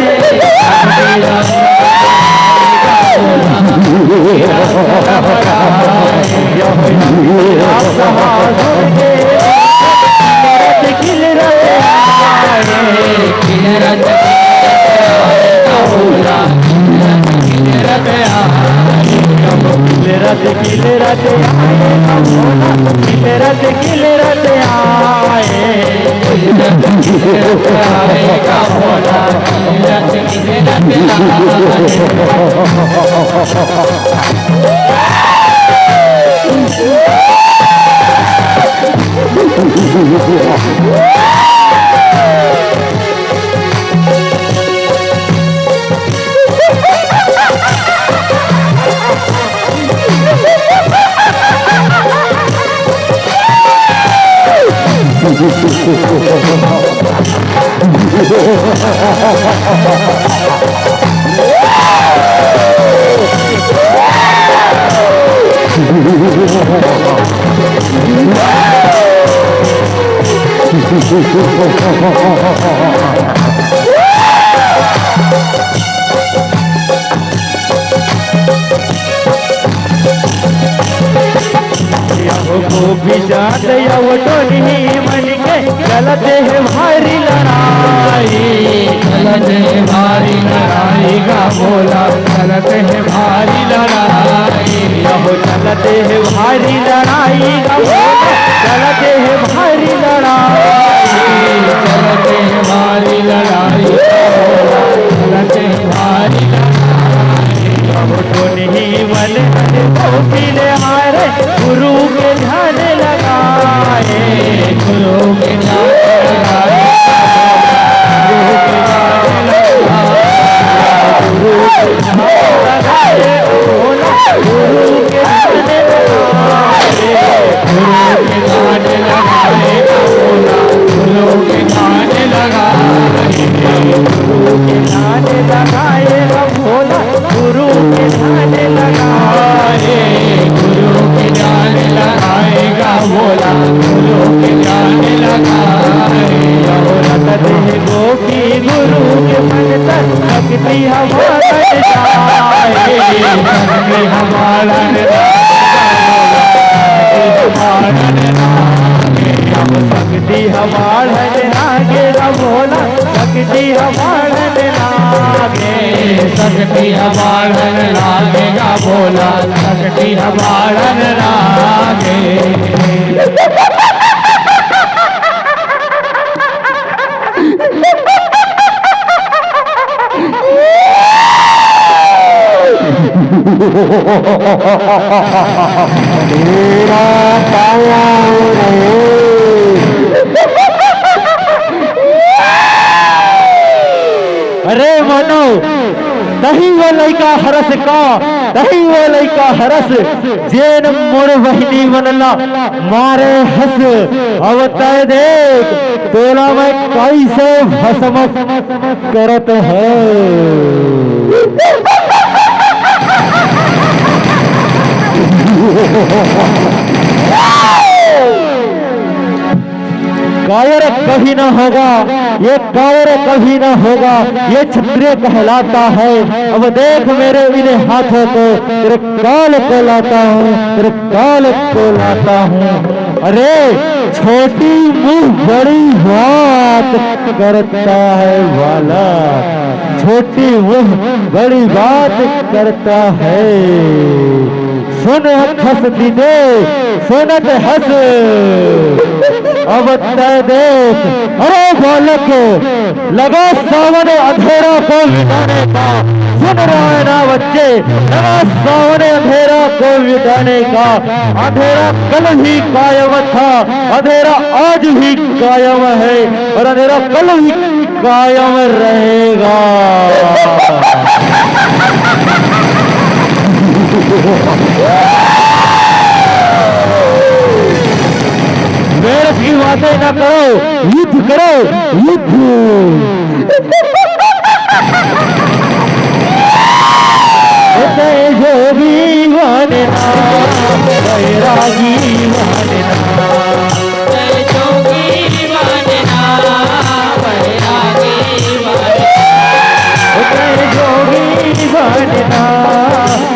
यहो गोपी जात यवटोनी मन के चलते हे भारी लड़ाई, चलते हे भारी लड़ाई गा भोला, चलते हे भारी लड़ाई, यहो चलते हे भारी लड़ाई गा भोला, चलते हे भारी लड़ाई, चलते हे भारी लड़ाई गा भोला, चलते हे भारी लड़ाई। अब टोनही मन मन गोपी ले हारे, गुरु के ध्यान लगाए, गुरु के ध्यान लगाए, गुरु के ध्यान लगाए, गुरु के ध्यान लगाए, भोला, गुरु के ध्यान लगाए, गुरु के ध्यान लगाए, भोला, गुरु के ध्यान लगाए, गुरु के ध्यान लगाए, भोला, गुरु के ध्यान लगाए, गुरु के ध्यान लगाए गा भोला, गुरु के ध्यान लगाए। अहो रत देह गोपी गुरु के मंत्र, शक्ति हमारन जाए, शक्ति हमारन जाए, शक्ति हमारन जाए, अब शक्ति हमारन लागे गा भोला, शक्ति हमारन लागे, शक्ति हमारन लागे गा भोला, शक्ति हमारन लागे। तेरा पाया रे। अरे मानव, तही वो लइका हरस का, तही वो लइका हरस, जेन मोर बहिनी मन ला मारे हस। अब तय देख, तोला मैं कइसे भस्म करत है। कायर कभी ना होगा, ये कायर कभी ना होगा, ये क्षत्रिय कहलाता है। अब देख मेरे इन हाथों को, तेरे काल को लाता हूँ, तेरे काल को लाता हूँ। अरे छोटी मुंह बड़ी बात करता है बालक, छोटी मुंह बड़ी बात करता है। सुन हस दीदे, सुनत हस। अब तय देख, अरे बालक, लगा सावन अंधेरा को मिटाने का। सुन रहा है ना बच्चे, लगा सावन अंधेरा को मिटाने का। अंधेरा कल भी कायम था, अंधेरा आज भी कायम है और अंधेरा कल भी कायम रहेगा। व्यर्थ की बातें ना करो, युद्ध करो, युद्ध। जय जोगी मानना, बैरागी मानना। जय जोगी मानना, बैरागी मानना। जय जोगी मानना,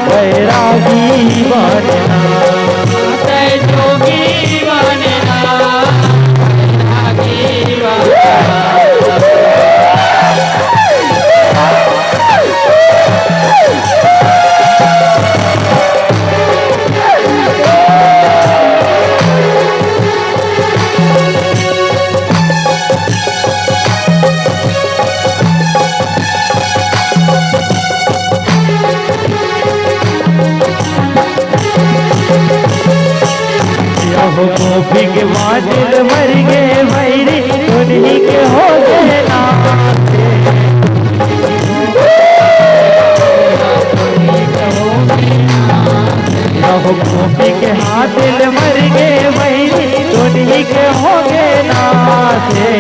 बैरागी मानना। जय जोगी मानना, बैरागी मानना। यहो गोपी के बादल मर गे भैरी, उन्हीं के हो गे ना। यहो गोपी के हाथ ले मर गे भैरी, उन्हीं के हो गे ना से।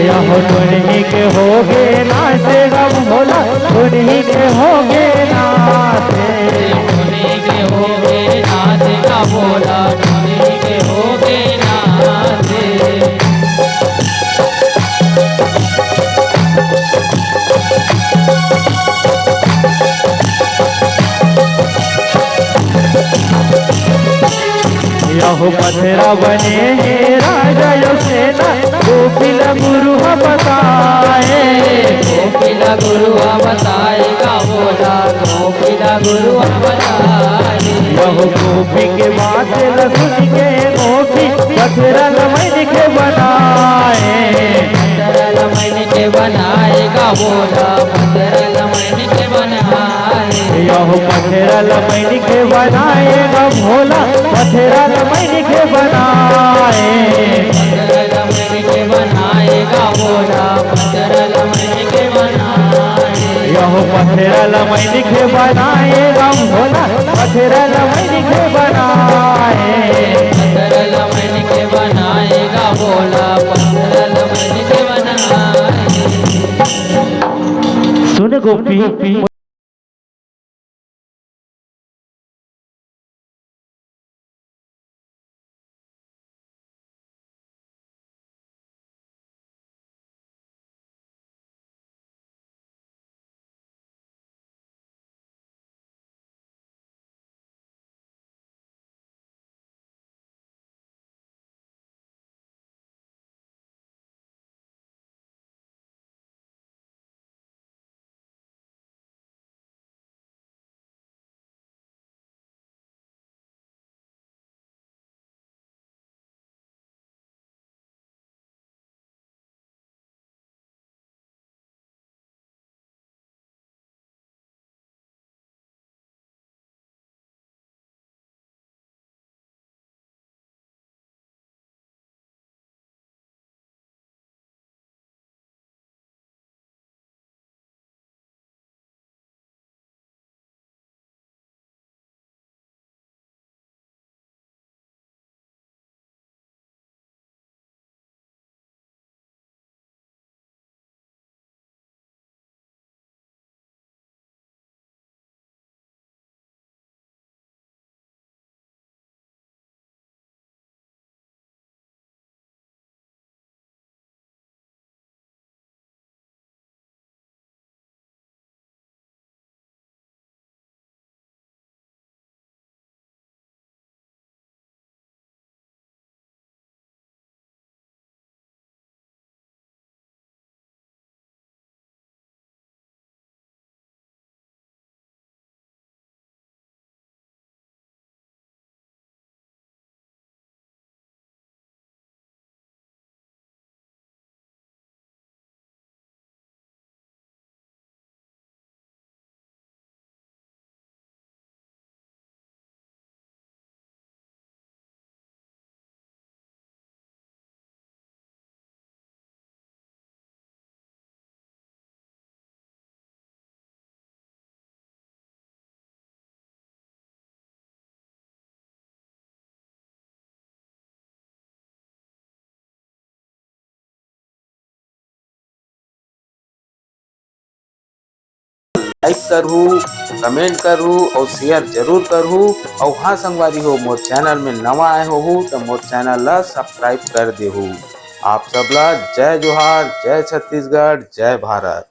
यहो टुनही के हो गे नास गा भोला, टुनही के हो गे नास। टुनही के हो गे नास गा भोला, टुनही के हो गे नास। यहो पथरा बने हे राजा यो सेना, गोपी ल गुरु ह बताए। गोपी ल गुरु ह बताए गा भोला, गोपी ल गुरु ह बताए। यहो गोपी के बात ल सुन के गोपी पथरा ल मैन के बनाए। पथरा ल मैन के बनाए गा भोला, पथरा ल मैन के बनाए। यहो पथरा ल मैन के बनाए गा भोला, पथरा ल मैन के बनाए। पथरा ल मैन के बनाए गा भोला, पथरा ल मैन के बनाए। यहो पथरा ल मैन के बनाए गा भोला, पथरा ल मैन के बनाए। पथरा ल मैन के बनाए गा भोला, पथरा ल मैन के बनाए। सुन गोपी, लाइक करहू, कमेंट करहू और शेयर जरूर करहू। और हाँ संगवारी हो, मोर चैनल में नवा आए होहू तो मोर चैनल ला सब्सक्राइब कर देहू। आप सबला जय जोहार, जय छत्तीसगढ़, जय भारत।